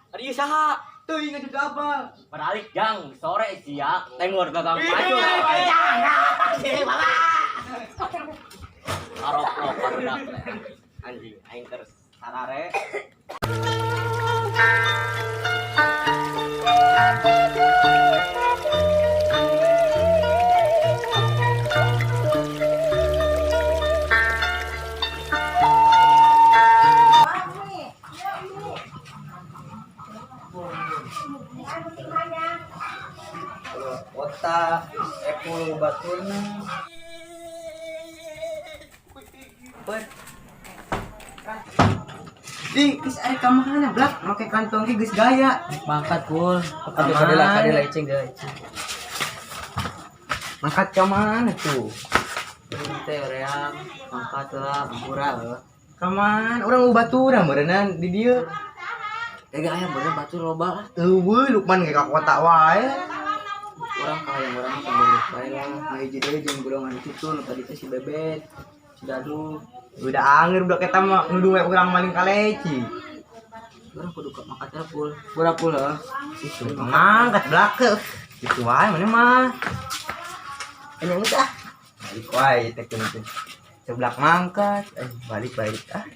Ari ieu saha? Teuing atuh teu apal. Baralik jang sore sia tengor gagang pacul. Arok-rok barudak. Anjing aing terus sarare. Kota Epul Baturna. Ber. Ih, geus aya ka mana blak? Make kantong ge geus gaya. Mangkat pul. Aduh, Kadela kadela icing kadela icing. Mangkat ka mana tuh? Teh reang mangkat lah hampura heuh. Ka mana? Urang baturan meureunnan di dieu. Eh gak aya bener batu loba lah. Eueuh, Lukman ge ka kota wae. Urang ka hayang urang tembus bae lah. Nah hiji deui jeung golongan kitu nu tadi teh si Bebet, si Dadu. Udah angeur budak eta mah nuduh we urang maling kaleci. Urang kudu ka mangkat lah pul. Pura pul heuh. Itu mangkat blak. Itu wae mana mah. Ini geus ah. Balik wae teh teh. Seblak mangkat, eh balik balik ah.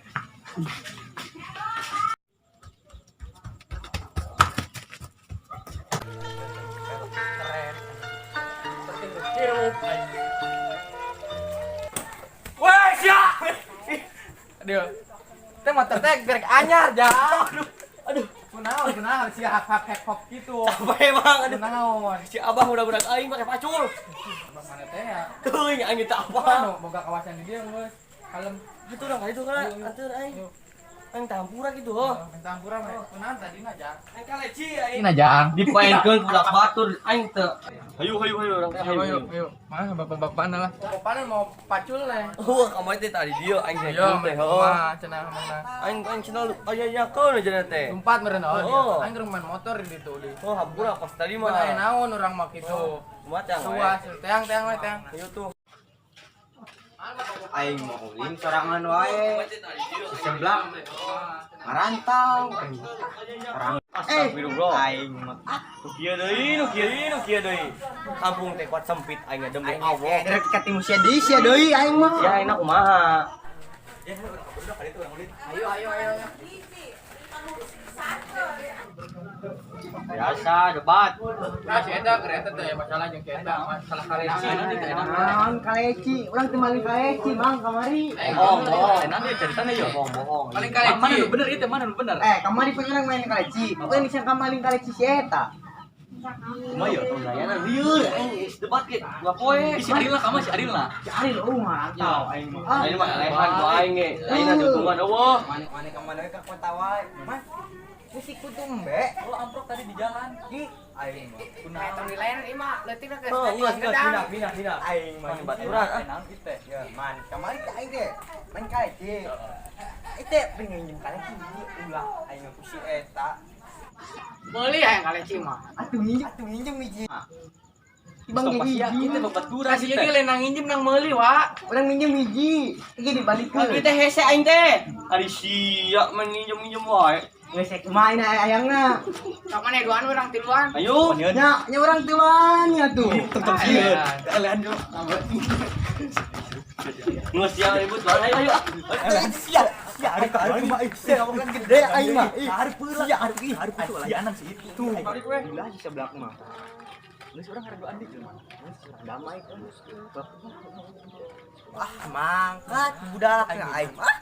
Wah, sia. Aduh. Teh motor teh gerek anyar, jang. Aduh. Aduh. Kunaon, kunaon si hak hak hak hop gitu. Apa emang aduh. Kunaon. Si Abah udah budak aing pakai pacul. Abah mana teh ya? Teuing aing teu apa. Anu boga kawasan di dieu geus. Kalem. Atuh urang ka ditu kana, atuh aing. Aing tampura gitu heuh. Bentang kurang we. Kunaon tadi na, Jang? Aing kaleci aing. Ina, Jang. Dipaenkeun budak batur aing teu. Hayu hayu hayu urang teh hayu. Ayo. Mana bapak-bapakna lah. Bapakna mau pacul lah. Wah, kamari teh tadi dieu aing Ayo, teh heuh. mah cenah mana. Aing aing cenah aya nyakeun aja teh. Lumpat meureun Oh. oh. Aing keur main motor di ditu di. Oh, hampura pas tadi mah. Mun aya naon urang mah kitu. Kumaha teh Suas, teang teang we teang. Ayo tuh. Aing mau ulin sorangan wae. Si seblak marantau. Orang Astagfirullah. Aing mah ah Nu kieu deui, nu kieu deui, nu kieu deui. Kampung teh kuat sempit aing demi Allah. Rek katimu sia deui sia deui aing mah. Ya enak kumaha. Ayo ayo ayo. Biasa debat. Nah, si eta keur eta teh masalah jeung si eta, masalah kaleci. Naon kaleci? Urang teu maling kaleci, Mang, kamari. Bohong, bohong. Enak deh ceritanya ya. Bohong, bohong. Paling kaleci. Mana nu bener itu mana nu bener? Eh, kamari pun urang main kaleci. Urang disangka maling kaleci si eta. Kumaha ya? Layanan lieur aing geus debat ge dua poe. Si Adil lah kamu si Adil lah. Si Aril oh marantau aing mah. Ah, Aing mah lehan ku aing ge. Aing ada dukungan eueuh. Mane-mane ka mana ka kota wae. Man, ini si kutu embe. Oh amprok tadi di jalan. Ih, aing mah. Tong di lain ieu mah leutik geus. Oh, geus geus pindah pindah pindah. Aing mah Mana baturan ah. Naon kieu teh? Ya, man, kamari teh aing teh main kaleci. Itu pengen nginjem kaleci ulah aing mah ku si eta. Meuli hayang kaleci mah. Atuh nginjem hiji. Bang Stop hiji. sia kieu teh babaturan Kasih jadi lain nang nginjem nang meuli wa. Urang minjem hiji. Iki dibalikeun. Tapi teh hese aing teh. Ari sia main nginjem-nginjem wae. Geus kumaha ini ayangna. Sok mana duaan urang tiluan. Ayo. Nya, nya urang teuan nya tuh. Tong sieun. Kalian yo. Geus sia ribut wae ayo ayo. Sia, sia arep arep mah sia ngomong gede aing mah. Arep sia arep ih Arep itu layanan sih itu. Balik we. Gila si seblak mah. Geus urang ngaredoan di jelema. Damai kan. Wah, mangkat budak aing mah.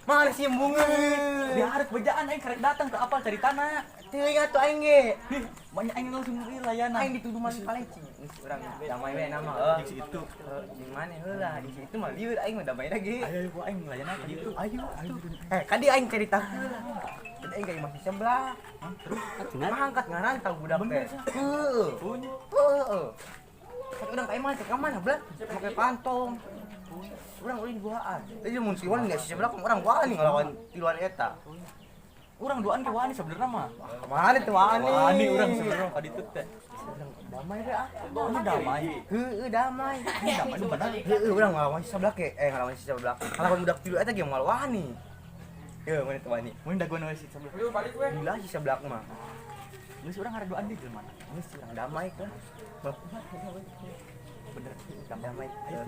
Mana sih bunga? Biar bejaan aing karek datang ke apal cari tanah. Teuing atuh aing ge. Ih, banyak aing langsung ieu layanan. Aing dituduh maling kaleci. Geus urang damai we nama heuh. Jeung si itu. Jeung mana heula di situ mah lieur aing mah damai lagi. Ayo ayo aing layanan ka ditu. Ayo atuh. Eh, kan dia aing cerita heula. Tadi aing gak masih sebelah. Mangkat ngarantau budak teh. Heeh. Heeh. Kan urang ka imah teh ka mana belah? Make kantong. Urang ulin duaan. Tadi mun siwan enggak si sebelah urang wani ngelawan tiluan eta. Urang duaan ke wani sebenarnya mah. Kemana tuh wani? Wani urang sebenarnya ka ditu teh. Urang damai deh ah. Ini damai. Heeh, damai. Ini damai nu bener. Heeh, urang ngelawan si sebelah ke. Eh, ngelawan si sebelah. Ngelawan budak tilu eta ge moal wani. Ya, mana tuh wani? Mun dagoan we si sebelah. Gila si sebelah mah. Geus urang ngaredoan deui jelema. Geus urang damai kan. Bener. Damai. Ayo.